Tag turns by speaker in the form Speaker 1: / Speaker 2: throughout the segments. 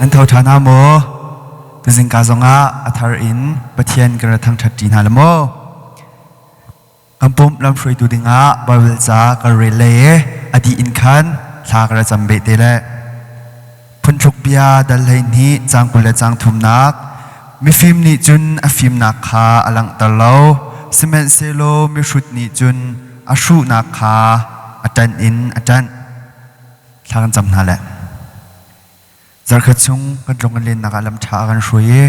Speaker 1: Nan tho ṭhan hna maw? Tuzingka zongah a thar in Pathian kan ra thangṭhat ṭi hna la maw? Kan pumh lamhruaitu dingah Baibal ca kan rel lei i a dih in khan thla ka ra cam beh te le. Phunṭhluk bia dal 12 caang 20 le caang thumnak mifim nih cun a fimnak kha a langhter lo, sihmanhsehlaw mihrut nih cun a hruhnak kha a ṭanh in a ṭanh. Thla kan cam hna le. Zarkhat chung kan tlung kan lennak ah lam ṭha a kan hruai i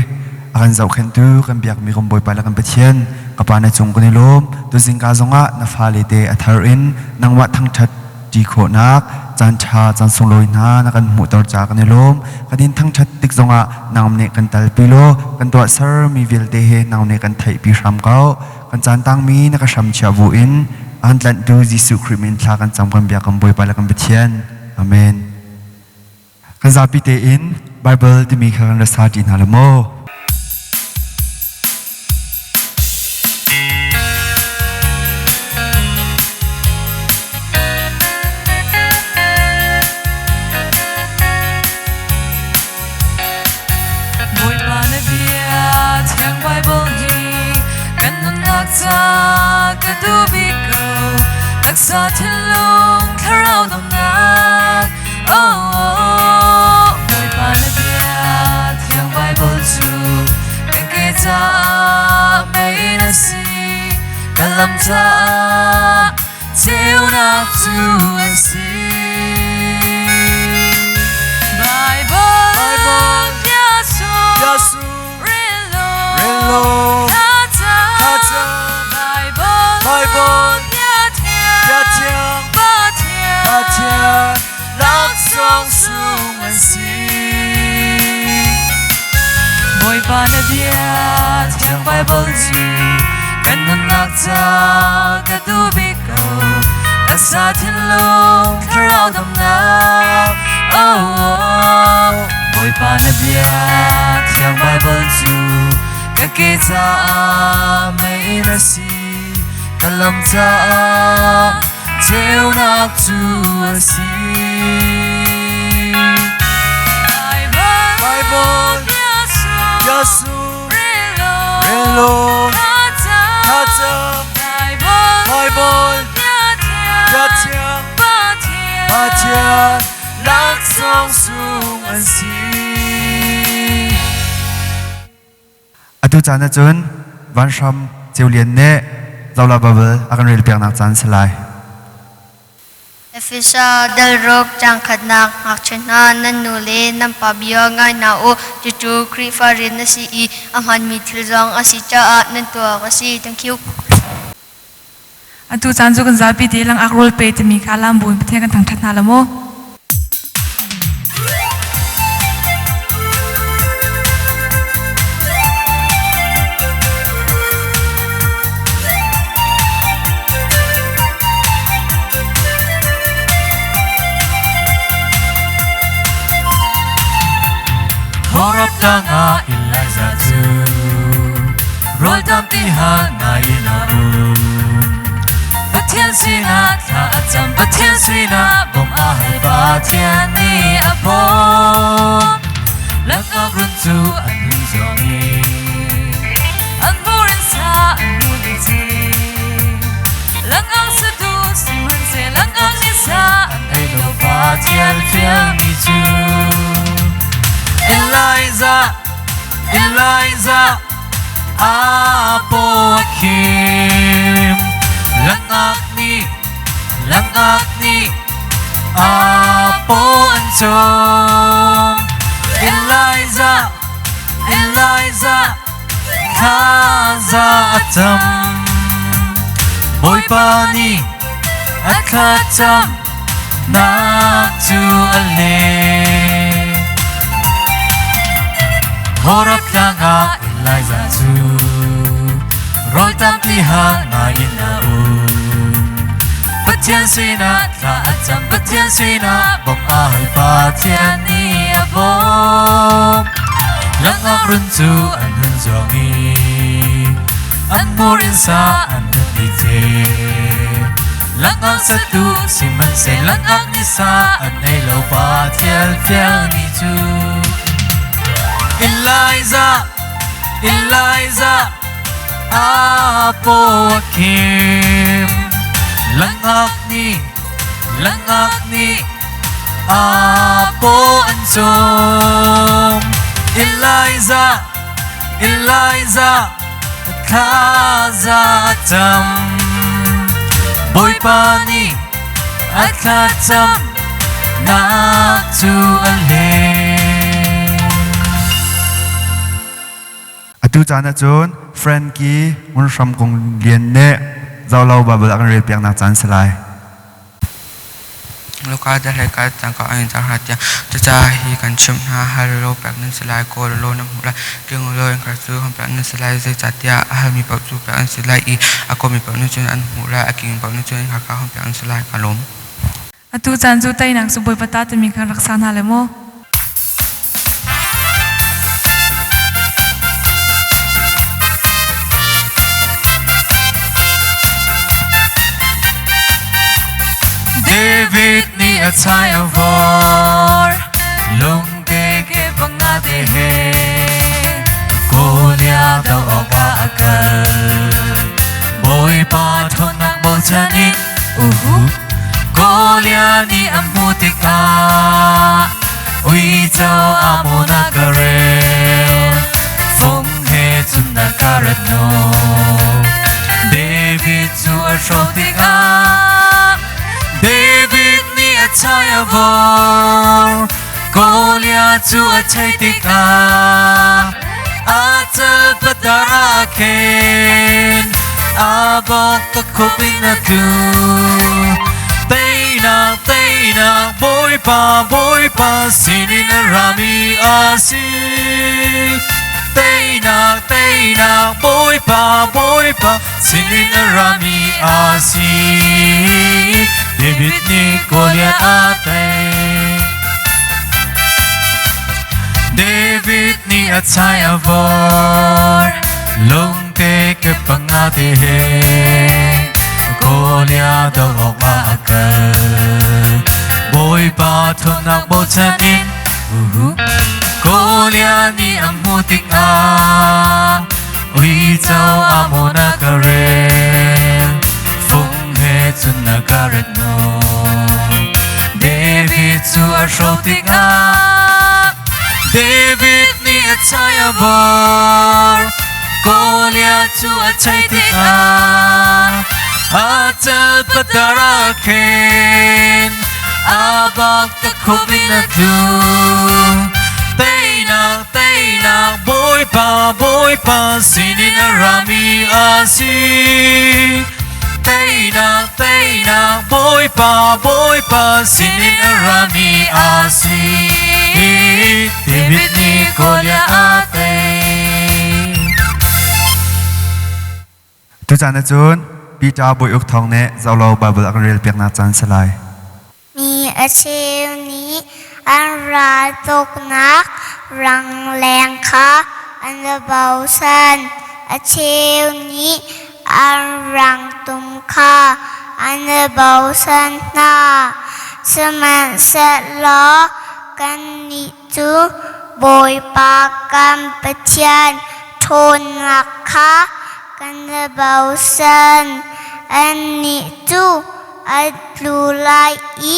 Speaker 1: a kan zohkhenhtu kan biakmi kan Bawipa le kan Pathian ka Pa na cung kan i lawm. Tuzingka zongah na fale te a thar in nangmah thangṭhat ṭi khawhnak caan ṭha caan sunglawi hna na kan hmuhter ca kan i lawm. Kan in thangṭhat tik zongah nang nih kan talpi law kan tuahsermi vialte he nang nih kan theihpi hram ko. Kan caan tangmi na ka hram chia bu in a kan tlanhtu Jesuh Khrih min thla kan cam kan biak kan Bawipa le kan Pathian. Amen. Kan zapi tein Bible timi kha kan ra sa ṭi hna la maw?
Speaker 2: Bawipa na bia thiang Bible hi kan nunnak ca ka duh bik ko taksa thinlung thlarau damnak oh, oh Bawipa na bia thiang Bible cu kan ke caah mei na si kan lam caah ceunak cu an si. Bible,
Speaker 3: Bible,
Speaker 2: bia sung,
Speaker 3: bia sung,
Speaker 2: rel law,
Speaker 3: rel law,
Speaker 2: thlacam,
Speaker 3: thlacam,
Speaker 2: Bible,
Speaker 3: Bible,
Speaker 2: bia thiang,
Speaker 3: bia thiang,
Speaker 2: Pathian,
Speaker 3: Pathian,
Speaker 2: laksawng sung an si. Bawipa na bia thiang Bible cu kan nunnak ca ka duh bik ko. Taksa thinlung thlarau damnak oh, oh. Bawipa na bia thiang Bible cu ka ke caah mei na si ka lam caah ceunak cu a si.
Speaker 3: Bible, bia sung, rel law, thlacam, Bible, bia thiang, Pathian, laksawng sung an si.
Speaker 1: Atu caan ahcun Vanhram Ceu Lian nih Zola Bible a kan relpiaknak caan si lai.
Speaker 4: Efesa dal ruk caang khatnak ngakchia hna nan nu le nan pa bia ngai hna u. Cucu Khrihfa rian a si i a hmaanmi thil zong a si caah nan tuah awk a si. Thank you.
Speaker 5: Atu caan cu kan zapi te langak rawl pe timi kha lam bu in Pathian kan thangṭhat hna la maw?
Speaker 2: Horab tlang ah Elijah cu rawl tampi ha ngai in a um. Pathian sinah thla a cam, Pathian sinah bawmh a hal, Pathian nih a bawmh. Langak run cu an hun zawng i an hmur in sa an hmu dih ci. Langak satu sihmanhseh langak nih sa an ei lo Pathian fialmi cu. Elijah, Elijah, Apoakim langak nih langak nih apo an cawm Elijah Elijah thlaza a cam Bawipa nih a thlacam nak cu a leh Horeb tlang ah Elijah cu rawl tampi ha ngai in a um. Pathian sinah thla a cam, Pathian sinah bawmh a hal, Pathian nih a bawmh. Langak run cu an hun zuang i an hmur in sa an hun i the. Langak satu sihmanhseh langak nih sa an ei lo, Pathian fial mi cu.
Speaker 3: Elijah Elijah Apo Kim Langak ni Langak ni Apo an zum Elijah Elijah Thlaza cam Bawipa nih a thlacam nak cu a leh.
Speaker 1: Atu caan ahcun Frankie Ngunhram Kung Lian nih Zolo Bible a kan relpiaknak caan si lai.
Speaker 6: Luka hlei ka cang ka an cang hna tiah cucaah hi kan chimh hna, hal law pek nan si lai, kawl law nan hmuh lai, king law innka cu hon pek nan si lai, zeicahtiah a halmi paoh cu pek an si lai i a kawlmi paoh nih cun an hmuh lai, a kingmi paoh nih cun innka kha hon pek an si lai. Ka lawm.
Speaker 5: Atu caan cu teinak cu Bawipa ta timi kha rak sa hna le mu.
Speaker 3: David nih a chai a vor lungte ke panga te he Goliath do awk ah a kal Bawipa ṭhawnnak bochan in uhu Goliath nih a hmuh tikah uico a mun a ka rel fung he cun a ka rat hnu David cu a hro tikah David nih a chai a vor Goliath cu a chei tikah a cal patar ah khin a bawk ka khup in a tlu Teinak teinak Bawipa Bawipa sinin a rami a si Teinak teinak Bawipa Bawipa sinin a rami a si David nih Goliath a tei David nih a chai a vor lungte ke panga te he Goliath do awk ah a kal Bawipa ṭhawnnak bochan in Goliath nih a hmuh tikah uico a mawn a ka rel fung he cun a ka ret hnu David cu a hro tikah David nih a chai a vor Goliath cu a chei tikah a cal patar ah khin a bak ta khup in a tlu Teinak teinak Bawipa Bawipa sinin a rami a si Teinak teinak Bawipa Bawipa sinin a rami a si David nih Goliath a tei
Speaker 1: Tucaan ahcun Peter Bawi Uk Thawng nih Zolo Bible a kan relpiaknak caan si lai.
Speaker 7: Mi a cheu nih an ral tuknak rangleng kha an va bochan, a cheu nih an rangtum kha an i bochan hna. Sihmanhsehlaw kannih cu Bawipa kan Pathian ṭhawnnak kha kan i bochan. Annih cu a tlu lai i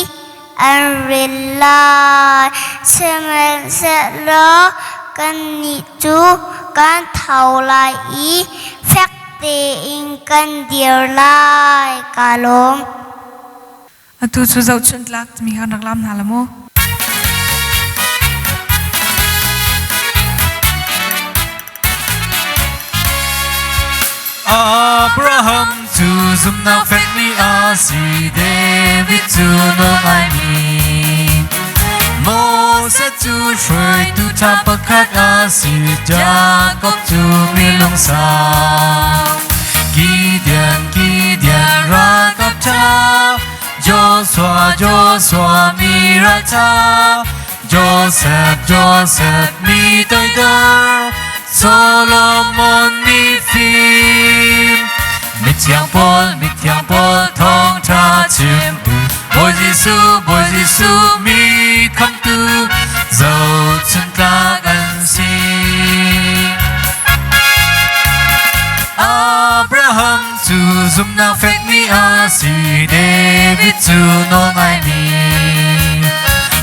Speaker 7: an ril lai. Sihmanhsehlaw kannih cu kan tho lai i fek tein kan dir lai. Kaa lawm.
Speaker 5: Atu cu zohchunh tlak timi kan rak lam hna la mu.
Speaker 3: Abraham cu zumhnak fekmi a si, David cu nawl-ngaimi. Moses cu hruaitu ṭha pakhat a si, Jakob cu mi lungsau. Gideon, Gideon ralkap ṭha, Joshua, Joshua mi ralṭha. Joseph, Joseph mi toidor, Solomon mi fim. Mithiang Paul, mithiang Paul thawngṭha chimtu, Bawi Jesuh, Bawi Jesuh mi khamtu, zohchuntlak an si. cu zumhnak fekmi a si, David cu nawlngaimi.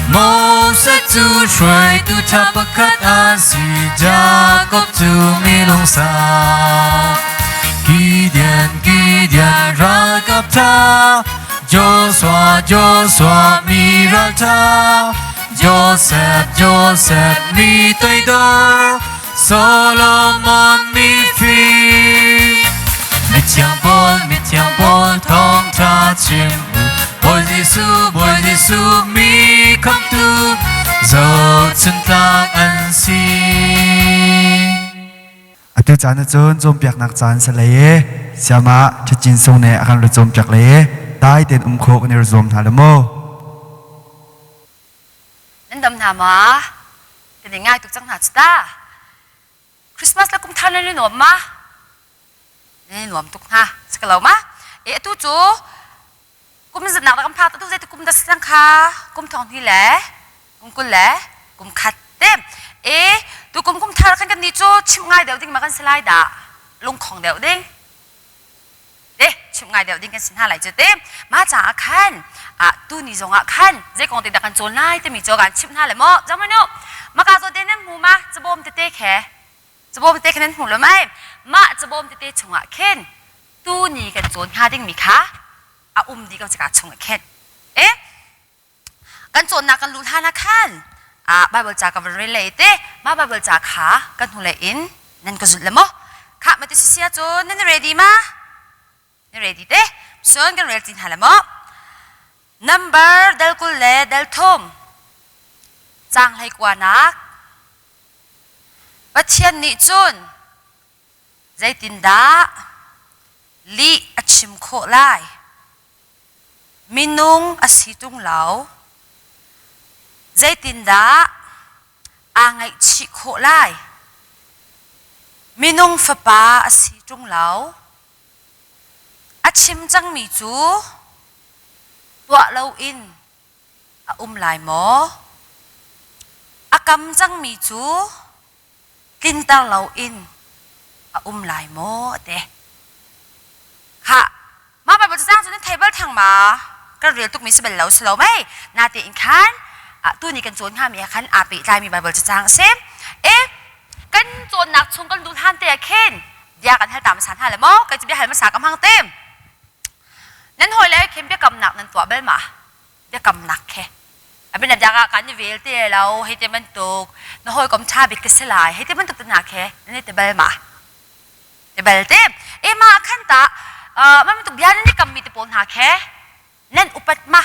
Speaker 3: Moses cu hruaitu ṭha pakhat a si, Jakob cu mi lungsau. Gideon, Gideon ralkap ṭha, Joshua, Joshua mi ralṭha, Joseph, Joseph mi toidor, Solomon mifim. Mithiang Paul, mithiang Paul thawngṭha chim u. Bawi Jesuh, Bawi Jesuh mi khamhtu, zohchuntlak an si.
Speaker 1: Atu caan ahcun cawnpiaknak caan si lei i siamah ṭhacin sung nih a kan ra cawnpiak lei i dai tein um khawh kan i ra zuam hna le mu.
Speaker 8: Nan dam hna ma? Kan i ngai tuk cang hna cu ta. Christmas le kum thar nan i nuam ma? Nan i nuam tuk hna. Si ka lo ma? E atu cu kum zatnak kan phak atu zei kum da si cang kha kum thong hnih le kum kul le kum khat te. E tu kum kum thar khan kan ni cu chimh ngai deuh ding ma kan si lai dah? Lungkhong deuh ding. Te chimh ngai deuh ding kan si hna lai cu te ma caah khan ah tu ni zong ah khan zei kong te dah kan cawn lai timi cu kan chimh hna le maw zamanu maka zaw te nan hmu ma cabawm tete khe cabawm tete khe nan hmu lo mai mah cabawm tete chungah khin tu ni kan cawn hnga ding mi kha a um di ko caka chungah khin e kan cawnnak kan luh hlan ah khan ah Bible ca ka van rel lei te mah Bible ca kha kan hnu lei in nan ka zulh le maw khah ma ti sisia cu nan ready ma nan ready te sun kan rel ti hna le maw number del kul le del thum cang hlei kua nak Pathian nih cun zeitindah lih a chim khawh lai Minung a si ṭung lo. Zeitindah aa ngaihchih khawh lai? Minung fapa a si ṭung lo. A chim cangmi cu tuah loin a um lai maw? A kam cangmi cu tlinter loin a um lai maw a ti. Khah, mah Baibal cacang cu nan thei bal thang ma? Kan rel tukmi si bal lo si lo mei? Natein khan tuni kan cawn hngami ah khan aa pehtlaimi Baibal cacang a si. E, kan cawnnak chung kan duh hlan te ah khin bia kan hal ta hmasa hna le maw? Kei cu bia hal hmasa ka hmang te. Nan hawi le khin biakamnak nan tuah bal ma? Biakamnak khe. Abin abia kan i vel te lo hei te bantuk na hawikom ṭha bik ka si lai hei te bantuk te hna khe nan i ti bal ma? Ti bal te. E ma khan ta ma bantuk bia nan i kammi te pawl hna khe nan upat ma?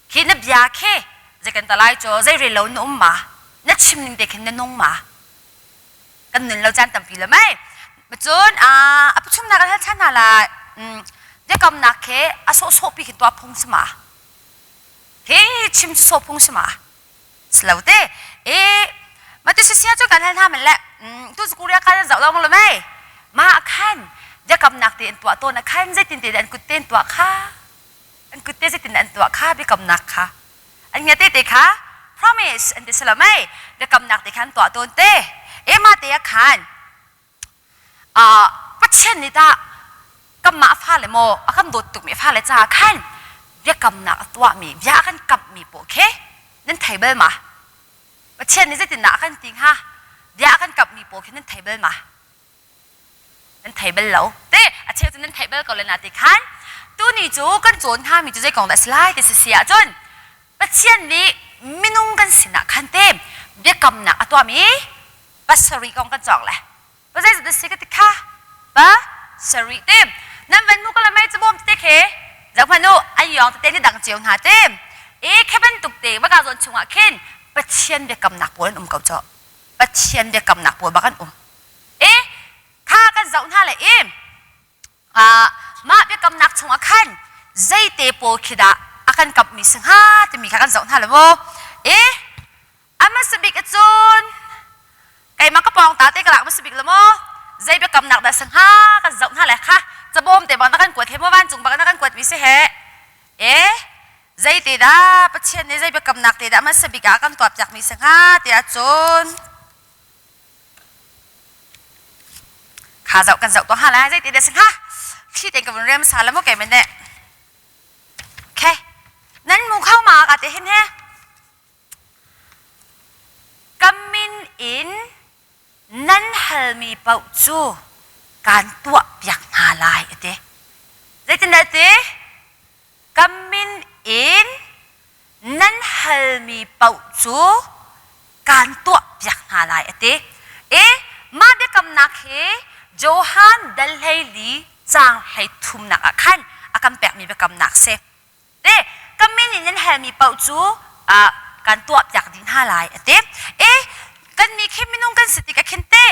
Speaker 8: Khi na bia khe zei kan ta lai cho zei rel lo na um ma? Na chim ning te khin na nung ma? Kan nun lo caan tampi lo mei. Cun a pathumnak kan hal ṭhan hna lai. Biakamnak khi a sawhsawh pi khi tuah phung si ma? Hi chim cu sawh phung si ma? Si lo te. E ma ti sia cu kan hal hna men le tu cu Korea kan zoh lo lo mei. Ma khan biakamnak te an tuah tawn a khan zeitin te an kut te an tuah kha an kut te zeitin an tuah kha biakamnak kha an ngia te te kha promise an ti si lo mei biakamnak te khan tuah tawn te ema te ah khan Pathian nih tah kanmah fale maw a kan dawt tukmi fale caah khan biakamnak a tuahmi bia a kan kamhmi pawl khi nan thei bal ma Pathian nih zeitindah a kan ti hnga bia a kan kamhmi pawl khi nan thei bal ma nan thei bal lo te a cheu cu nan thei bal ko le na ti khan tuni cu kan cawn hngami cu zei kong dah si lai ti si si ahcun Pathian nih minung kan sinah khan te biakamnak a tuahmi pasarih kong kan cawng le pa zeizat na si ka ti kha pa sarih te nan van mu ka la mei cabawm tete khe zoh hmanh u an yong tete ni dang cio hna te e khe bantuk te baka zawn chungah khin Pathian biakamnak pawl an um ko cho Pathian biakamnak pawl bak an um e kha kan zoh hna le i mah biakamnak chungah khan zeite pawl khi dah a kan kamhmi si hnga timi kha kan zoh hna le maw e a hmasa bik cun keimah ka pawng ta te ka lak hmasa bik le maw zei biakamnak dah si hnga kan zoh hna le kha cabawm te bang na kan kuat he maw vancung bang na kan kuat mi si he e Zeite dah Pathian nih zei biakamnak te dah hmasa bik ah a kan tuahpiakmi si hnga tiah cun kha zoh kan zoh tuah hnga lai zeite dah si hnga? Thi tein ka vun rem sa la mu ke mene. Okay. Nan mu kho ma ka te hin he. Ka min in nan halmi paoh cu kaan tuahpiak hna lai a ti. Zeitindah a ti? Ka min in nan halmi paoh cu kaan tuahpiak hna lai a ti. I mah biakamnak hi Johan dal 14 caang 33nak ah khan a kan pekmi biakamnak si. Te ka min in nan halmi paoh cu kan tuahpiak dih hna lai a ti. E kan mi khi minung kan si tik ah khin te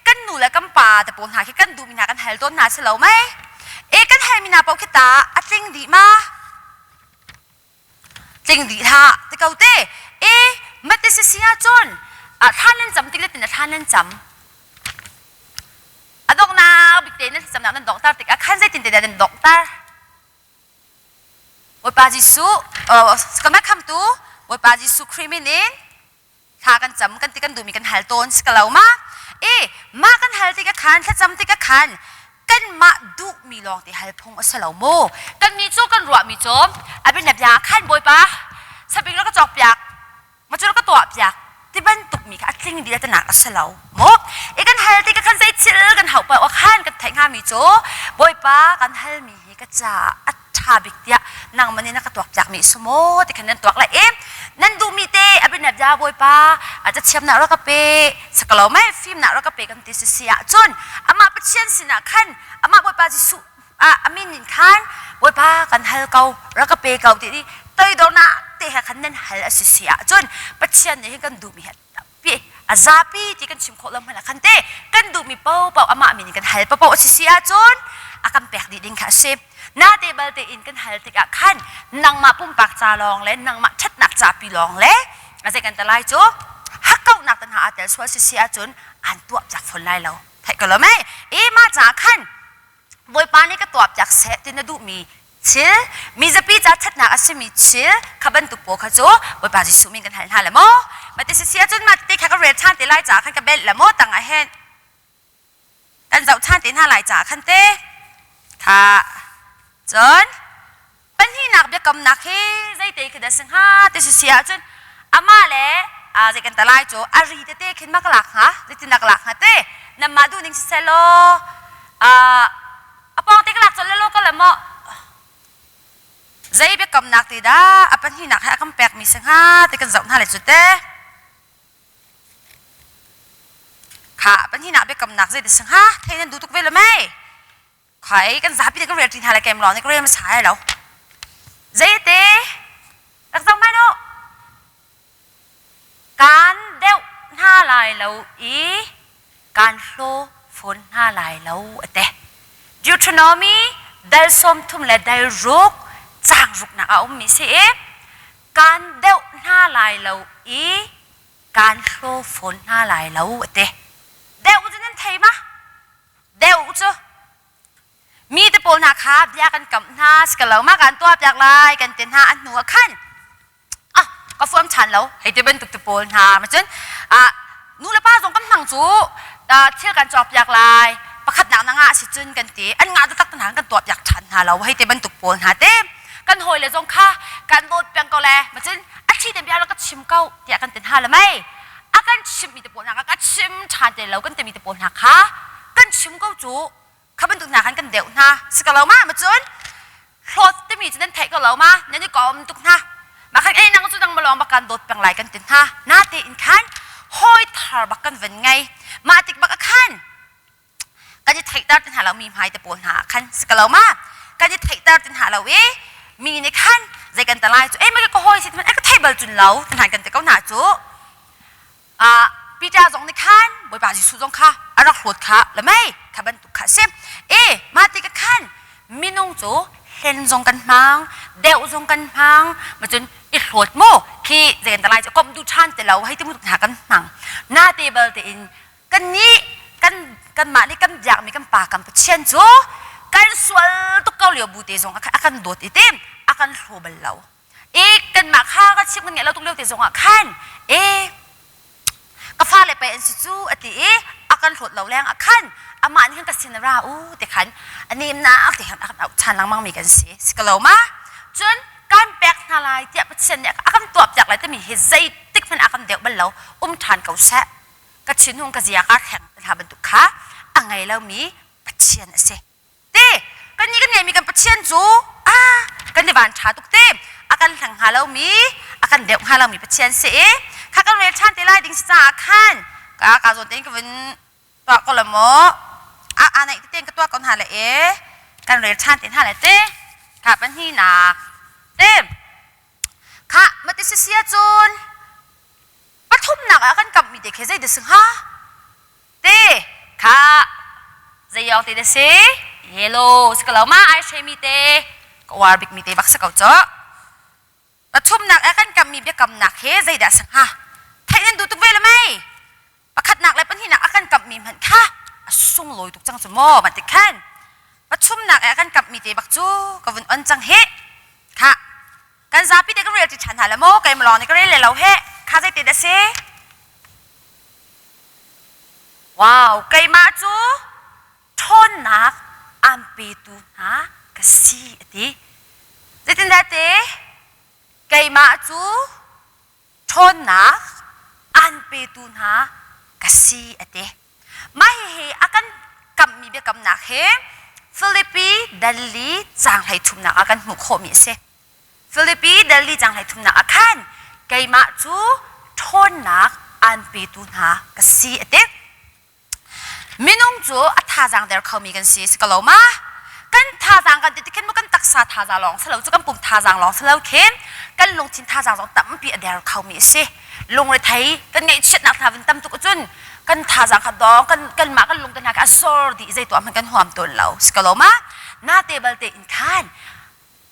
Speaker 8: kan nu le kan pa te pawl hna khi kan duhmi hna kan hal tawn hna si lo mei? E kan halmi hna paoh khi ta a tling dih ma? Tling dih hlah ti ko te. E mate si si ahcun thla nan cam tik le tin thla nan cam. A donghnak bik te nan thlacamnak nan donghter tikah khan zeitin te dah nan donghter? Bawipa Jesuh ka khamtu Bawipa Jesuh Khrih min in thla kan cam kan ti kan duhmi kan hal tawn si ka lo ma e mah kan hal tik khan thlacam tik khan kanmah duhmi lawng te hal phung a si lo mu kan mi cu kan ruahmi cu abin bia khan Bawipa sabing ra ka cawk piak ma cu ka tuah piak ti bantuk mi kha a tling dih le nak a si lo mu i kan hal ti ka khan zei thil kan hauh pa khan kan theih hnga mi cu Bawipa kan hal mi hi ka caah a ṭha bik tiah nangmah nih na ka tuak piak mi si maw ti khan nan tuak lai i nan duh mi te abin bia Bawipa a cathiamnak rak ka pe sakalo mai fimnak rak ka pe kan ti si si ahcun amah Pathian sinah khan amah Bawipa Jesuh a min in khan Bawipa kan hal ko rak ka pe ko ti i toidornak te he khan nan hal a si si ahcun Pathian nih hin kan duhmi he tampi a zapi ti kan chim khawh lo hmanh ah khan te kan duhmi paohpaoh amah min in kan hal paohpaoh a si si ahcun a kan pek dih ding kha a si na te bal te in kan hal tikah khan nangmah pumpak ca lawng le nangmah ṭhatnak ca pi lawng le a zei kan te lai cu hakkauhnak te hna aa tel sual si si ahcun an tuah piak fawn lai lo theih ko lo mei e mah caah khan Bawipa nih ka tuahpiak seh ti na duhmi thil mizapi ca ṭhatnak a simi thil kha bantuk pawl kha cu Bawipa Jesuh min kan hal hna le maw mah ti si ahcun mah ti kha ka rel ṭhan te lai caah khan ka belh le maw tang ah hin kan zoh ṭhan te hna lai caah khan te kha cun pahnihnak biakamnak hi zeite khi dah si hnga ti si si ahcun amah le zei kan ta lai cu a ri tete khin ma ka lak hnga zeitin dah ka lak hnga te nanmah duhning siseh law a pawng te ka lak colh le law ka le maw zei biakamnak te dah a pahnihnak he a kan pekmi si hnga ti kan zoh hna le cu te kha pahnihnak biakamnak zei ti si hnga thei nan duh tuk ve lo mei Khai kan zapi te ka rel ṭi hna le kem lawng nih ka rel hmasa lai lo. Zeite rak zoh hmanh u. Kaan deuh hna lai lo i kaan hlaw fawn hna lai lo a ti. Deuteronomy dal 30 le dal ruk caang ruknak a ummi si i kaan deuh hna lai lo i kaan hlaw fawn hna lai lo a ti. Deuh cu nan thei ma? Deuh cu mi te pawl hna kha bia kan kamh hna si lo ma kan tuah piak lai kan ti hna an hnu ah khan ah ka fuam ṭhan lo hei ti bantuk te pawl hna ma cun ah nu le pa zong kan hmang cu thil kan cawk piak lai pakhat nak na ngah si cun kan ti an ngah taktak hna kan tuah piak ṭhan hna lo hei ti bantuk pawl hna te kan hawi le zong kha kan dawt peng ko le ma cun a thi te bia ka chim ko tiah kan ti hna le mei a kan chimmi te pawl hna kha ka chim ṭhan te lo kan timi te pawl hna kha kan chim ko cu kha bantuk hna khan kan deuh hna si ko lo ma ma cun hlawt timi cu nan theih ko lo ma nan i kom tuk hna ma khan ei nang cu nang malong bak kan dawt peng lai kan ti hna na te in khan hawi thar bak kan van ngei mah tik bak a khan kan i theihter ti hna lo mi hmai te pawl hna khan si ko lo ma kan i theihter ti hna lo i mi nih khan zei kan ta lai cu ei ma ka hawi si ka thei bal cun lo ti hna kan ti ko hna cu ah Peter zong nih khan Bawipa Jesuh zong kha a rak hlawt kha le mei kha bantuk kha a si e mah ti ka khan minung cu hlen zong kan hmang deuh zong kan hmang ma cun i hlawt mu khi zei kan ta lai cu komh duh ṭhan ti lo hei ti mu hna kan hmang na te bal te in kannih kan kanmah nih kan biakmi kan pa kan Pathian cu kan sual tuk ko lio bu te zong a kan dawt i te a kan hlaw bal lo e kanmah kha ka chim kan ngeih lo tuk lio te zong ah khan e ka fale pei an si cu a ti i a kan hlawt lo leng ah khan amah nih khan ka sin ra u ti khan a nemnak ti khan a kan auh ṭhan lengmang mi kan si. Si ko lo ma? Cun kan pek hna lai tiah Pathian nih a kan tuahpiak lai timi hi zeitik hmanh a kan deuh bal lo. Um ṭhan ko seh. Ka thinhung ka zia kaa thleng hna bantuk kha a ngei lomi Pathian a si. Te kan nih kan ngeihmi kan Pathian cu a kan i van ṭha tuk te a kan hleng hnga lomi a kan deuh hnga lomi Pathian si i kha kan rel ṭhan te lai ding si caah khan ka ka zawn tein ka vun tuah ko la maw a a naih tein ka tuah ko hna le e kan rel ṭhan te hna le te kha pahnihnak te kha mati si sia cun pathumnak ah kan kamhmi te khi zei dah si hnga Te kha zei te na si? Yellow si ko lo ma ai hremi te ka uar bikmi te bak si ko cu. Pathumnak ah kan kammi biakamnak he zeidah si hnga? Theih nan duh tuk ve le mei? Pakhatnak le pahnihnak a kan kamhmi hmanh kha a sunglawi tuk cang cu maw ban ti khan. Pathumnak ah kan kamhmi te bak cu ka vun on cang hih. Kha kan zapi te kan rel ti ṭhan hna le maw keimah lawng nih ka rel le lo heh. Kha zei te dah si? Wow, keimah cu ṭhawnnak aan petu hna ka si a ti. Zeitindah te? Keimah cu ṭhawnnak aan petu hna ka si a ti. Mah hihi a kan kamhmi biakamnak hi Filipi Delhi caang 33nak ah kan hmuh khawhmi a si. Filipi Delhi caang 33nak ah khan keimah cu ṭhawnnak aan petu hna ka si a ti. Minung cu a thazaang der khomi kan si, si ko lo ma? Kan thazaang kan ti ti khin mu kan taksa thazaang lawng si lo cu kan pum thazaang lawng si lo khin kan lungthin thazaang zong tampi a der khomi a si. Lungrethei kan ngaihchiatnak hna vun tam tuk ahcun kan thazaang kha dong kan kanmah kan lung te hna kha a zor dih zei tuah hmanh kan huam tawn lo si ko lo ma? Na te balte in khan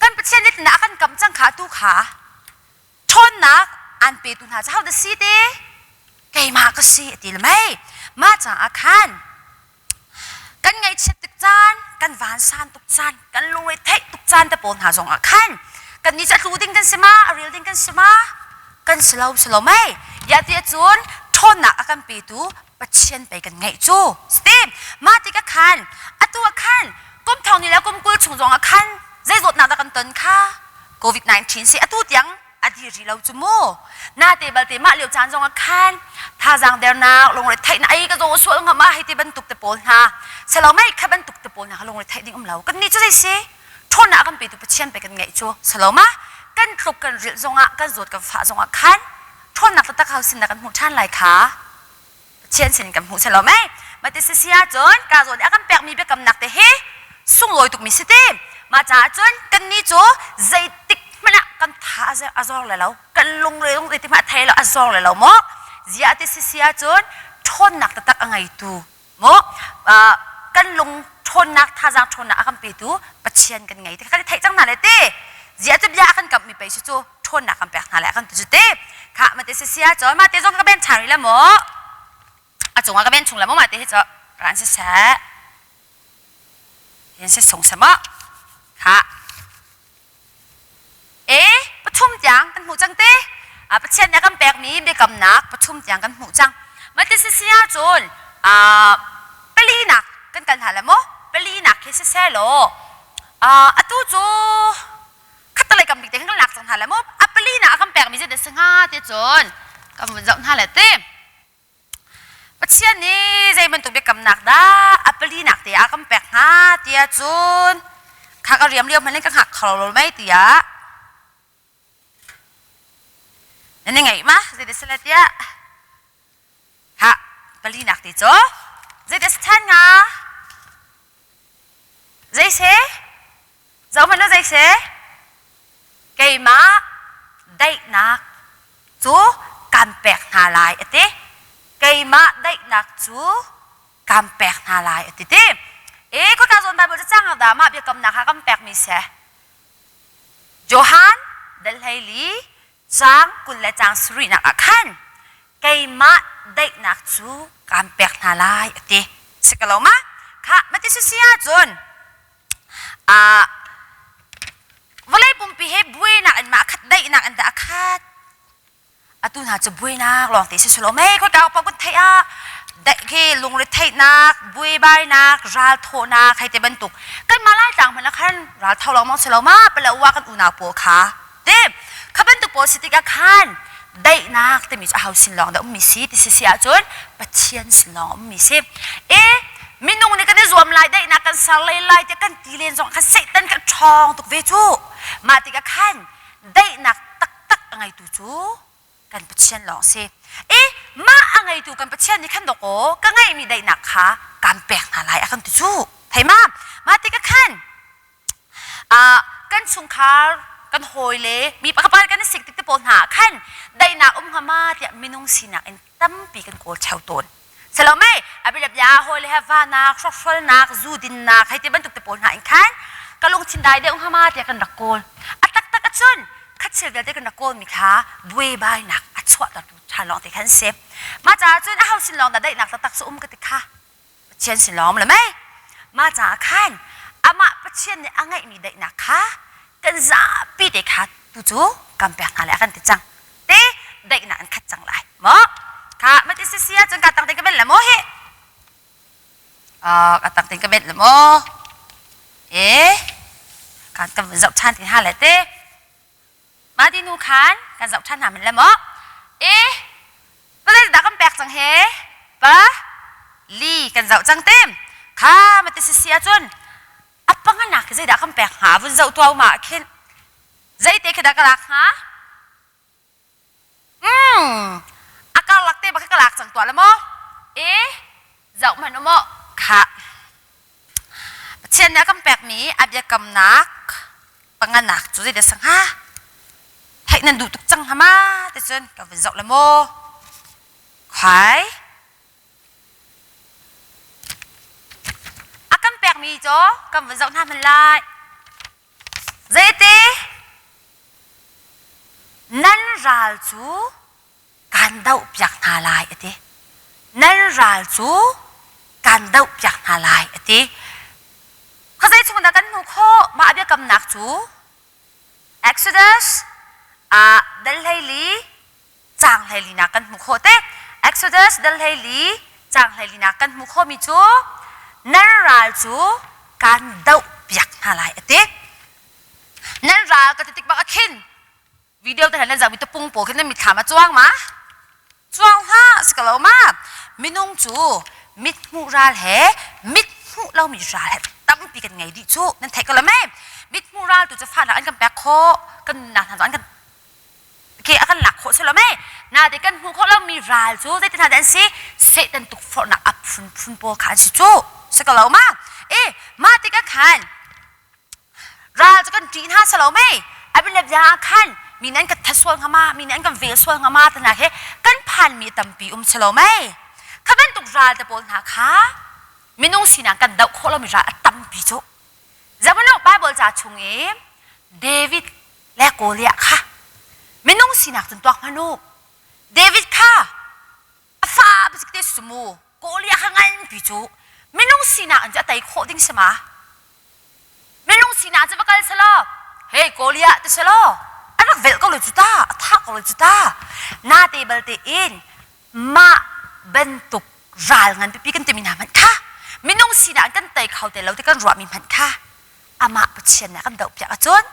Speaker 8: kan Pathian nih na kan kam cang kha tu kha ṭhawnnak aan petu hna cu hodah si te keimah ka si a ti le mei mah caah khan kan ngaihchiat tik caan kan vansan tuk caan kan lungre theih tuk caan te pawl hna zong ah khan kan nih cu a tlu ding kan si ma a ril ding kan si ma kan si lo si lo mei ya ti ahcun ṭhawnnak a kan petu Pathian pei kan ngeih cu si mah tikah khan atu ah khan kum thong ni le kum 20 chung zong ah khan zei zawtnak dah kan ton kha COVID-19 si atu tiang a dir rih lo cu mu na te balte mah lio caan zong ah khan thazaang dernak lungre theihnak ai ka zaw sual ngam ah hei ti bantuk te pawl hna selo mei kha bantuk te pawl hna kha lungre theih ding um lo kan nih cu zei si ṭhawnnak kan petu Pathian pe kan ngeih cu selo ma kan tluk kan rilh zong ah kan zawt kan fah zong ah khan ṭhawnnak taktak hau sin na kan hmuh ṭhan lai kha Pathian sin kan hmuh selo mei mati si ahcun ka zawn i a kan pekmi biakamnak te hi sunglawi tukmi si ti mah caah cun kannih cu zeitik hmanh ah kan tha a zor le lo kan lungre lungre ti hmanh a thei lo a zor le lo maw ziah ti si si ahcun ṭhawnnak taktak a ngeitu maw kan lung ṭhawnnak thazaang ṭhawnnak a kan petu Pathian kan ngei ti kha kan i theih cang hna le ti ziah cu bia a kan kamhmi pei si cu ṭhawnnak kan pek hna le kan ti cu te kha mate si sia caw mate zong ka ben ṭhan rih la maw a cungah ka ben chung la maw mate hi caw ran si seh hin si sung se maw kha e pathum tiang kan hmuh cang te a Pathian nih a kan pekmi biakamnak pathum tiang kan hmuh cang mate si sia cun a palinak kan kal hna la maw palinak khi si seh law atu cu khattalei kam bik te kan lak cang hna le mu a pali na a kan pekmi zei dah si hnga ti cun kan vun zoh hna le ti Pathian nih zei bantuk biakamnak dah a palinak te ah kan pek hnga tiah cun kha ka riam lio hmanh in ka hngak kho lo mei tiah nan i ngaih ma zei dah si le tiah ha palinak te cu zei dah si ṭhan hnga zei si Zohhmanh u zei si? Keimah daihnak cu kan pek hna lai a ti. Keimah daihnak cu kan pek hna lai a ti ti. E khua zawn Bible cu cang dah mah biakamnak kha kan pekmi si. Johan dal 14 caang 20 le caang sarihnak ah khan keimah daihnak cu kan pek hna lai a ti. Si ko lo ma? Kha mati si si ahcun Vawlei pumpi he buainak in mah khat daihnak in dah a khat. Atu hna cu buainak lawng te si silo mei khoi ka pa kun theih ah. Khi lungretheihnak, buaibainak, ralthawhnak hei te bantuk. Kanmah Laitlang hmanh ah khan ral tho lengmang si lo ma Palawa kan unau pawl kha. Te kha bantuk pawl si tikah khan daihnak timi cu aho sin lawng dah ummi si ti si si ahcun Pathian sin lawng ummi si. E minung nih kan i zuam lai daihnak kan ser lei lai tiah kan ti len zong khan Satan kan ṭhawng tuk ve cu. Mah tikah khan daihnak taktak a ngeitu cu kan Pathian lawng si. E mah a ngeitu kan Pathian nih khan dawkaw ka ngeihmi daihnak kha kan pek hna lai a kan ti cu. Thei ma? Mah tikah khan kan chungkhar kan hawile mi pakhat kan i sik tik te pawl hna ah khan daihnak um hnga ma tiah minung sinak in tampi kan kawl theo tawn. Selo mei abilap ya hawile he vanak hrokhrolnak zu dinnak hei ti bantuk te pawl hna in khan ka lungthin dai deuh hnga ma tiah kan rak kawl. A taktak ahcun khatchil vialte kan rak kawl mi kha buaibainak a chuahtertu ṭha lawng te khan si. Mah caah cun a ho sin lawng dah daihnak taktak cu um ka ti kha Pathian sin lawng le mei mah caah khan amah Pathian nih a ngeihmi daihnak kha kan zapi te kha tu cu kan pek hna lai a kan ti cang te daihnak an khat cang lai maw kha mati si si ahcun ka tang te ka ben le maw hi ka tang te ka ben le maw e kan kan zoh ṭhan ti hna le te mah ti nu khan kan zoh ṭhan hna men le maw e Vawlei dah kan pek cang he? Pa li kan zoh cang tem. Kha ma ti si ahcun a panganak khi zeidah kan pek hnga vun zoh tuau ma khin zeite khi dah ka lak hnga? A karlak te bak ka lak cang tuah le maw? E zoh hmanh u maw? Kha Pathian nih a kan pekmi a biakamnak panganak cu zeidah a si hnga? Theih nan duh tuk cang hnga ma? Ti cun ka vun zoh le maw? Khai. A kan pekmi cu kan vun zoh hna hmanh lai. Zeiti? Nan ral cu kan dohpiak hna lai a ti. Nan ral cu kan dohpiak hna lai a ti. Khuazei chung dah kan hmuh khawh? Mah biakamnak cu Exodus ah dal 14 caang 14 nak kan hmuh khawh te. Exodus dal 14 caang 14 nak kan hmuh khawhmi cu nan ral cu kan dohpiak hna lai a ti. Nan ral ka ti tik bak ah khin video te nan zoh mi tupung pawl khi nan mitthlam a cuang ma cuang hlah si ko lo ma minung cu mit hmuh ral he mit hmuh lomi ral he tampi kan ngei dih cu nan theih ko lo mei mit hmuh ral tu cu fahnak an kan pek khawh kan nunnak hna an kan ke a kan lak khawh si lo mei na te kan hmuh khawh lomi ral cu zeitin hna an si Satan tukforhnak a phunphun pawl kha an si cu si ko lo ma e mah tikah khan Ral cu kan ṭih hna si lo mei? Abilabia ah khan mi nih an kan that sual hnga ma, mi nih an kan vel sual hnga ma ti hna khi kan phanmi tampi um si lo mei? Kha bantuk ral te pawl hna kha minung sinak kan doh khawh lomi ral a tampi cu. Zeimano Bible ca chung i David le Goliath kha minung sinak cun tuak hmanh u. David kha a fa bik te si mu Goliath kha nganpi cu minung sinak in cu a tei khawh ding si ma? Minung sinak cu va kal selaw hey Goliath ti selaw a rak velh ko lo cu ta a thah ko lo cu ta nate balte in mah bantuk ral ngan pipi kan timi hna hmanh kha minung sinak in kan tei kho te lo ti kan ruahmi hmanh kha amah Pathian nih a kan dohpiak ahcun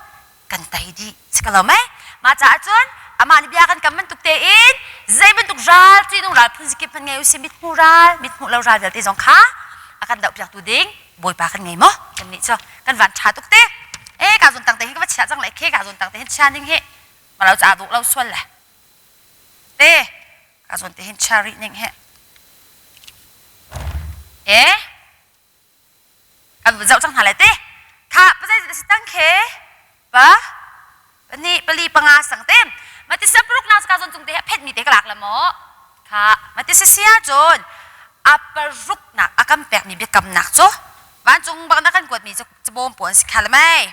Speaker 8: kan tei dih si ko lo mei mah caah cun amah nih bia kan kam bantuk tein zei bantuk ral ṭihnung ral phun zikip hmanh ngei usih mithmuh ral mithmuh lo ral vialte zong kha a kan dohpiaktu ding bawipa kan ngei maw kan nih cu kan van ṭha tuk te e ka zun tang te hin ka va chia cang le khe ka zun tang te hin chia ning hi ma lo ca duh lo sual le te ka zun te hin chia rih ning hi e Kan vun zoh cang hna lai te. Kha pazai zat si tang khe pa pahnih pali panga sang te. Mati sa paruk na ka zon cung te phet mi te ka lak la mo. Kha mati si sia cun a paruk nak a kan pek mi biakam nak cu vancung bak na kan kuat mi cu bawm puan si kha le mei.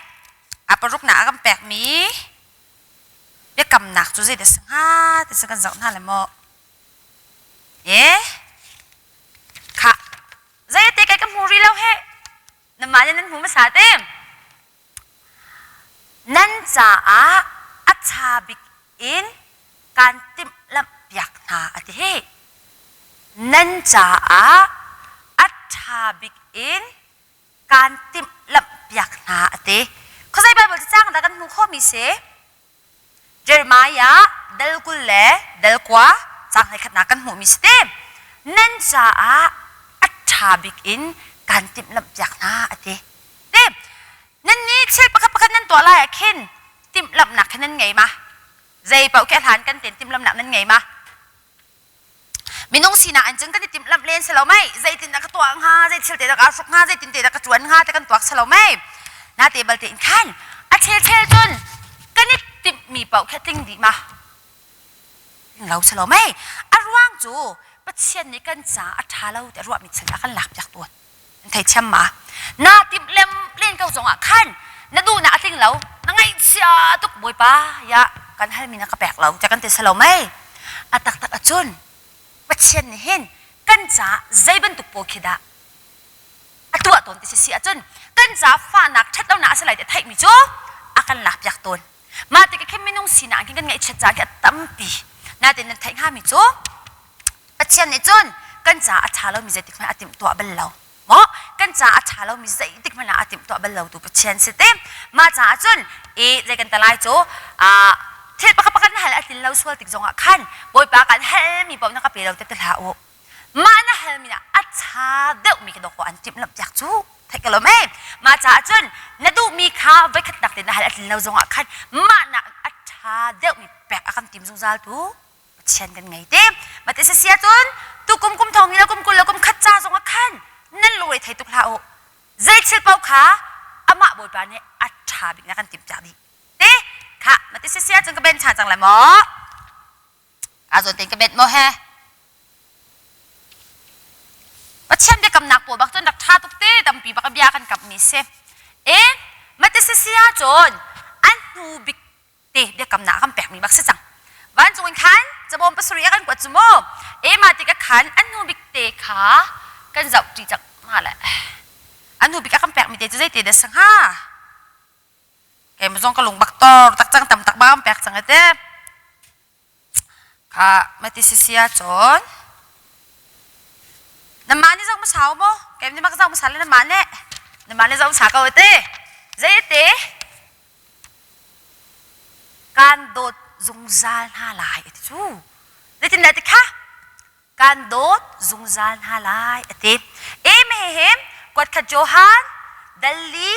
Speaker 8: A paruk nak a kan pek mi biakam nak cu zei dah si hnga ti si kan zoh hna le mo. E kha Zeite kai ka hmu rih lo he. Namah nih nan hmu hmasa te. Nan caah a ṭha bik in kaan timhlamh piak hna a ti hi. Nan caah a ṭha bik in kaan timhlamhpiak hna a ti. Khuazei Baibal cacang dah kan hmuh khawhmi si? Jeremiah dal 20 le dal 9 caang hleikhatnak kan hmuhmi si te. Nan caah a ṭha bik in kaan timhlamhpiak hna a ti. Te, nan nih thil pakhat pakhat nan tuah lai ah khin timhlamhnak kha nan ngei ma? Zei paoh khi a hlan kan ten timhlamhnak nan ngei ma? Minung sinak in cun kan i timhlamh len si lo mei? Zeitin dah ka tuah hnga? Zei thil te dah kaa hruk hnga? Zeitin te dah ka ṭuan hnga? Ti kan tuak si lo mei? Na te balte in khan a chelchel cun kan i timhmi paoh khi a tling dih ma? Tling lo si lo mei? A ruang cu Pathian nih kan ca a ṭha lo ti a ruahmi thil a kan lakpiak tawn. An theithiam ma? Na timh lem len ko zongah khan na duhnak a tling lo, na ngaihchia tuk Bawipa ya kan halmi na ka pek lo tiah kan ti salo mei? A taktak ahcun Pathian nih hin kan caah zei bantuk pawl khi dah a tuah tawn ti si si ahcun kan caah fahnak ṭhatlonak a si lai ti a theihmi cu a kan lakpiak tawn. Mah tikah khin minung sinak khin kan ngaihchiat caan khi a tampi. Nain nan theih hngami cu Pathian nih cun kan caah a ṭha lomi zeitik hmanh a timhtuah bal lo. Maw kan caah a ṭha lomi zeitik hmanh ah a timhtuah bal lo tu Pathian si te. Mah caah cun i zei kan ta lai cu thil pakhat pakhat na hal a tlin lo sual tik zongah khan Bawipa kan halmi paoh na ka pe lo te ti hlah u. Mah na halmi ah a ṭha deuhmi ka dawk an timhlamh piak cu theih ka lo mei. Mah caah cun na duhmi kha voikhat nak te na hal a tlin lo zongah khan mah nak a ṭha deuhmi pek a kan tim zungzal tu Pathian kan ngei te. Mate si sia cun tukum kum thong ni le kum 20 le kum khat ca zong ah khan nan lungre thei tuk hlah u. Zei thil paoh kha amah Bawipa nih a ṭha bik na kan timhpiak dih. Te kha mate si sia cun ka ben ṭhan cang lai maw? Kaa zawn tein ka bet maw he? Pathian biakamnak pawl bak cun rak ṭha tuk te tampi bak a bia kan kamhmi si. E mate si sia cun an hnu bik te biakamnak a kan pekmi bak si cang. Vancung in khan cabawm pasarih a kan kuat cu mu. Ema tik a khan an hnu bik te kha kan zoh ṭi cang hnga le. An hnu bik a kan pekmi te cu zeite dah si hnga? Keimah zong ka lung bak tor tak cang tam tak ba kan pek cang ete. Kha mati sisia cun Namah nih zoh hmasa maw? Keim nih mak zoh hmasa le namah nih namah nih zoh hmasa ko ete. Zei ete? Kan dawt zungzal hna lai a ti cu. Zeitindah ti kha? Kan dawt zungzal hna lai a ti. E mehe kuat khat Johan dalli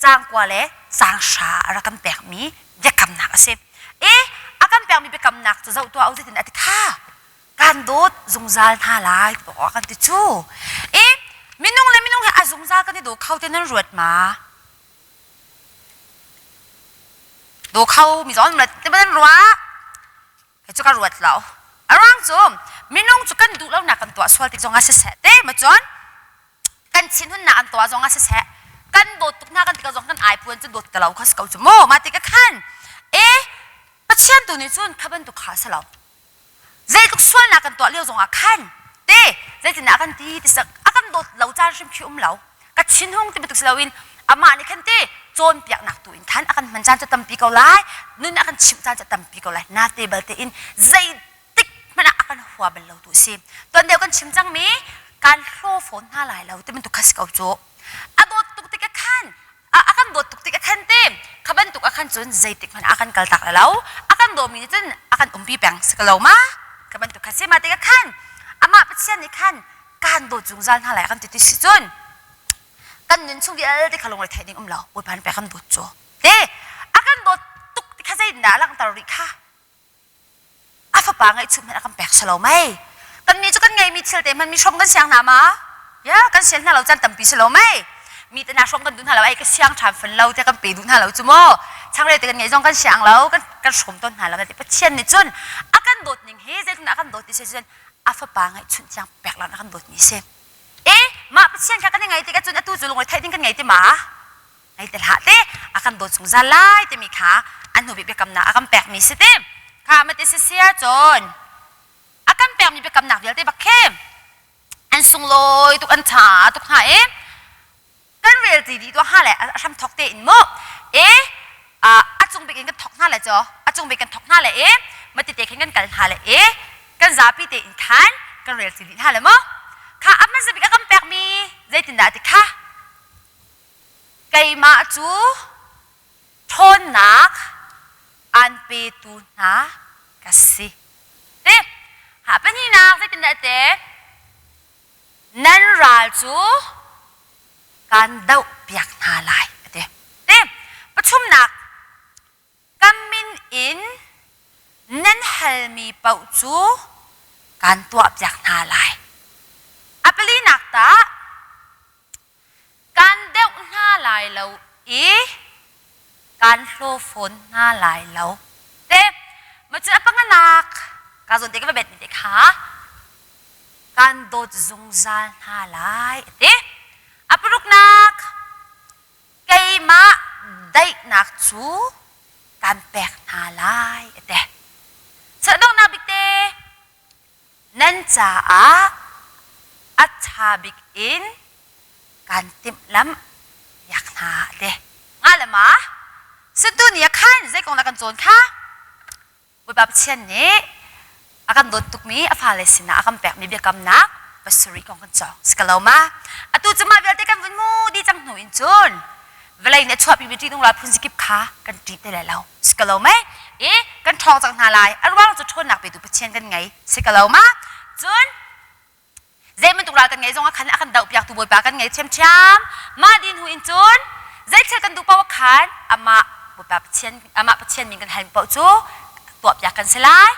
Speaker 8: caang 9 le caang 10 a rak kan pekmi biakamnak a si. E a kan pekmi biakamnak cu zoh tuah u zeitindah ti kha? Kan dawt zungzal hna lai ti a kan ti cu. E minung le minung he a zungzal kan i daw kho te nan ruat ma? Daw kho mi zong te nan ruah? Kei cu ka ruat lo. A ruang cu minung cu kan duh lonak kan tuah sual tik zongah siseh te ma cun kan thinhunnak an tuah zongah siseh kan dawt tuk hna kan ti ko zong kan ai puan cu dawt te lo kha si ko cu mu mah ti ka khan e Pathian tu nih cun kha bantuk kha a si lo. Zeitluk sualnak kan tuah lio zongah khan te zeitindah a kan ti ti sak a kan dawt lo caan hrim khi um lo. Ka thinhung ti bantuk si loin amah nih khan te cawnpiaknak tu in khan a kan hman caan cu tampi ko lai nun a kan chimh caan cu tampi ko lai na te balte in zeitik hmanh ah a kan hua bal lo tu a si tuan deuh kan chim cangmi kan hlaw fawn hna lai lo ti bantuk kha si ko cu a dawt tuk tikah khan a kan dawt tuk tikah khan te kha bantuk ah khan cun zeitik hmanh ah a kan kaltak lo a kan dawmi nih cun a kan umpi peng si ko lo ma kha bantuk kha si ma tikah khan amah Pathian nih khan kan dawt zungzal hna lai kan ti ti si cun kan nun chung vialte kha lungre theih ding um lo Bawipa nih pek kan dawt cu te a kan dawt tuk ti kha zeitindah a langhter rih kha a fapa ngaihchuh hmanh a kan pek salo mei kan nih cu kan ngeimi thil te hmanh mi hrom kan siang hna ma ya kan sian hna lo caan tampi si lo mei mi te na hrom kan duh hna lo ai ka siang ṭhan fun lo te kan pe duh hna lo cu mu changreu te kan ngeih zong kan siang lo kan kan hrom tawn hna lo ti Pathian nih cun a kan dawt ning hi zeitin a kan dawt ti si cun a fapa ngaihchunh tiang pek lan a kan dawt mi si e mah Pathian kha kan i ngai tikah cun atu cu lungre theih ding kan ngei ti ma ngei te hlah te a kan dawt zungzal lai timi kha an hnu bik biakamnak a kan pekmi si te kha mate si sia cun a kan pekmi biakamnak vialte bak khi an sunglawi tuk an ṭha tuk hna i kan rel ti dih tuah hnga le a hram thok te in mu e a cung bik in kan thok hna le cho a cung bik kan thok hna le e mati te khin kan kal hna le e kan zapi te in khan Kan rel si dih hna le maw? Kha a hmasa bik a kan pekmi zeitindah ti kha? Keimah cu ṭhawnnak aan petu hna ka si. Te, ha pahnihnak zeitindah te? Nan ral cu kaan dohpiak hna lai a ti. Te, pathumnak ka min in nan halmi paoh cu kaan tuahpiak hna lai. A palinak tah kaan deuh hna lai lo i kaan hlaw fawn hna lai lo. Te, macun a panganak ka zawn te ka va bet mi te kha kaan dawt zungzal hna lai a ti. A paruknak keimah daihnak cu kan pek hna lai a ti. Donghnak bik te nan caah a ṭha bik in kan timhlamh piak hna a ti. Nga le ma Suntu ni ah khan zei kong dah kan cawn kha? Bawipa Pathian nih a kan dawt tukmi a fale sinah a kan pekmi biakamnak pasarih kong kan cawng. Si ko lo ma? Atu cu mah vialte kan vun mu dih cang hnu in cun vawlei nih a chuahpimi ṭihnung ral phun zakip kha kan ṭih te lai lo. Si ko lo mei? I kan ṭhawng cang hna lai. A ruang cu ṭhawnnak petu Pathian kan ngei. Si ko lo ma? Cun zei bantuk ral kan ngei zong ah khan a kan dohpiaktu Bawipa kan ngei ṭhiamṭhiam. Mah dih hnu in cun zeithil kan duh paoh khan amah Bawipa Pathian amah Pathian min kan hal paoh cu tuahpiak kan si lai.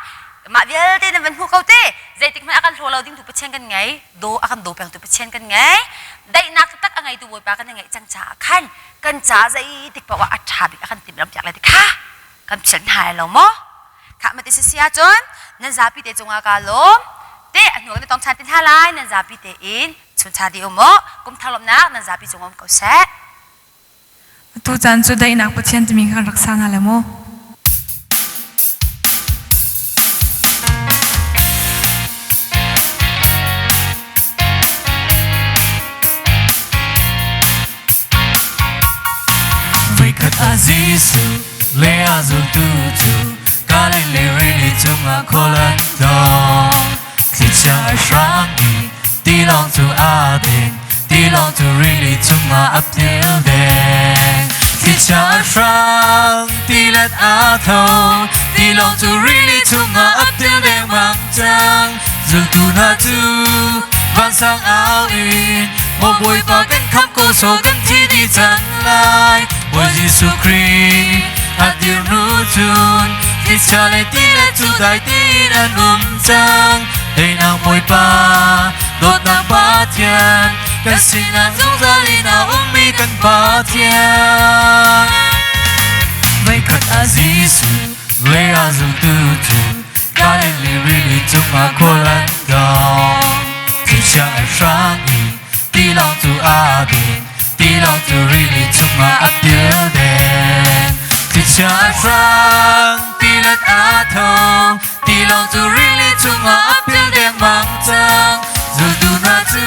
Speaker 8: Mah vialte nan van hmu ko te. Zeitik hmanh a kan hlaw lo ding tu Pathian kan ngei. Do a kan do pengtu Pathian kan ngei. Daihnak taktak a ngeitu Bawipa kan i ngeih cang caah khan kan ca zeitik paoh ah a ṭha bik a kan timhlampiak lai ti kha kan philh hna lai lo maw? Khah mati si si ahcun nan zapi te cungah kaa lawm. Te a hnu kan i tong ṭhan ti hna lai nan zapi te in chuncha dih um u. Kum thar lawmhnak nan zapi cung um ko seh.
Speaker 5: Atu caan cu daihnak Pathian timi kha kan rak sa hna lai maw?
Speaker 3: Voikhat ah Jesuh le a zultu cu Galilee rili cungah khual an tlawng. Thlichia a hrang i tilawng cu aa din, tilawng cu rili cungah a pil deng. Thlichia a hrang, tilet aa tho, tilawng cu rili cungah a pil dengmang cang. Zultu hna cu vansang au in Maw Bawipa kan khamh ko so kan thi dih cang lai. Bawi Jesuh Khrih a dir hnu cun thlichia le tilet cu dai tein an um cang. Teinak Bawipa, dawtnak Pathian, kan sinah zungzal in a ummi kan Pathian. Voikhat ah Jesuh le a zultu cu Galilee rili cungah khual an tlawng. Thlichia a hrang i tilawng cu aa din, tilawng cu rili cungah a pil deng. Thlichia a hrang, tilet aa tho, tilawng cu rili cungah a pil dengmang cang. Zultu hna cu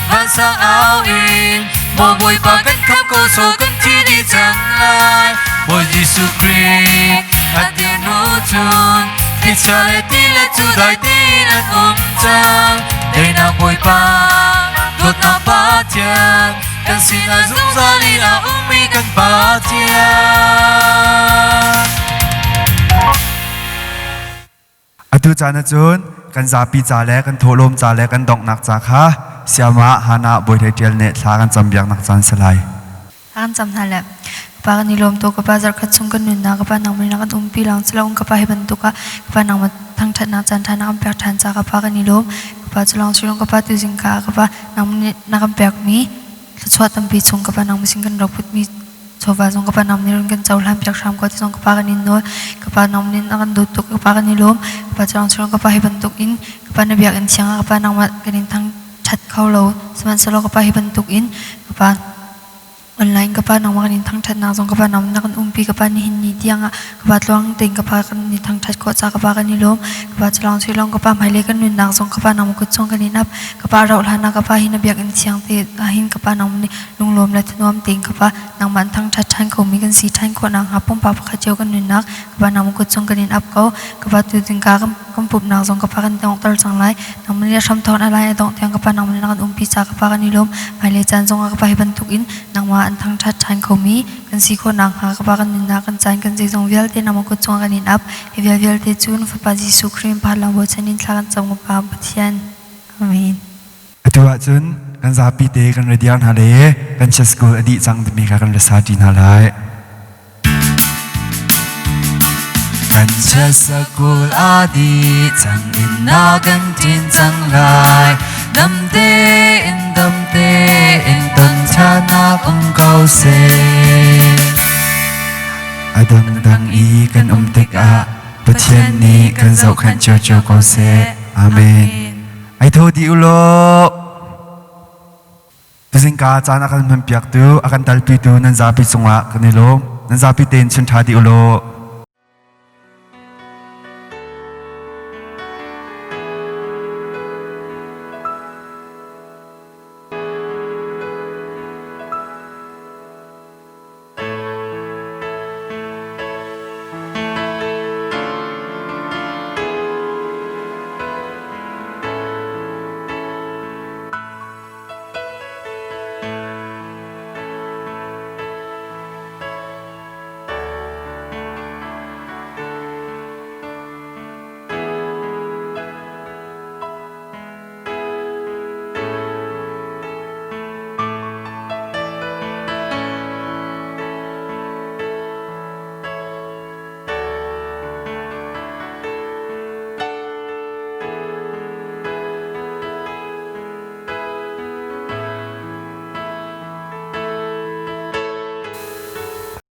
Speaker 3: vansang au in Maw Bawipa kan khamh ko so kan thi dih cang lai. Bawi Jesuh Khrih a dir hnu cun thlichia le tilet cu dai tein an um cang. Teinak Bawipa, dawtnak Pathian, kan sinah zungzal in a ummi kan Pathian.
Speaker 1: Atu caan ahcun kan zapi ca le kan thawhlawm ca le kan donghnak ca kha Siama Hannah Bawi Hlei Ṭial nih thla kan cam biaknak caan si lai.
Speaker 5: Kan cam hna le ka pa kan i lawm tuk ka pa zarkhat chung kan nunnak ka pa nangmah in a kan umpi lawng si loin ka pa hi bantuk ah ka pa nangmah thangṭhatnak caan ṭha na kan pek ṭhan caah ka pa kan i lawm ka pa cu lawng si loin ka pa tuzing ka ah ka pa nangmah nih na kan pekmi thluachuah tampi chung ka pa nangmah sin kan rak putmi chawva zong ka pa nangmah nih run kan cohlan piak hram ko ti zong ka pa kan in nawl ka pa nangmah nih na kan dawt tuk ka pa kan i lawm ka pa cu lawng si loin ka pa hi bantuk in ka pa na biakinn thiang ah ka pa nangmah kan in thangṭhat kho lo sihmanhsehlaw ka pa hi bantuk in ka pa Online ka Pa nangmah kan in thangṭhatnak zong ka Pa nangmah na kan umpi ka Pa nihin ni tiangah ka Pa tluang tein ka Pa kan i thangṭhat khawh caah ka Pa kan i lawm. Ka Pa cu lawng si lawng ka Pa hmailei kan nunnak zong ka Pa nangmah kut chung kan in ap. Ka Pa rauh hlan ah ka Pa hi na biakinn thiang te ahhin ka Pa nangmah nih lunglawm le thanuam tein ka Pa nangmah an thangṭhat ṭhan khomi kan si ṭhan khawh nakhnga pumpak pakhat cio kan nunnak ka Pa nangmah kut chung kan in ap ko. Ka Pa tu ding ka kan pumhnak zong ka Pa kan donghter cang lai. Nangmah nih a hramthawk a lai a dongh tiang ka Pa nangmah nih na kan umpi caah ka Pa kan i lawm. Hmailei caan zongah ka Pa hi bantukin nangmah an thangṭhat ṭhan khomi kan si khawh nakhnga ka Pa kan nunnak kan caan kan zeizong vialte nangmah kut cungah kan in ap. Hi vial vialte cu na Fapa Jesuh Khrih min phan bochan in thla kan cam ka Pa Pathian. Amen.
Speaker 1: Atu ahcun kan zapi te kan ra diar hna le kan church school a dih cang timi kha kan ra sa ṭi hna lai. Kan chasakul a dih cang in na kan ṭin cang lai. Dam tein dam tein ton ṭhanak um ko seh. A dangdang i kan um tikah Pathian nih kan zohkhenh ciocio ko seh. Amen. Ai tho dih u law. Tuzingka caan a kan hmanpiaktu, a kan talpitu nan zapi cungah kan i lawm. Nan zapi tein chun ṭha dih u law.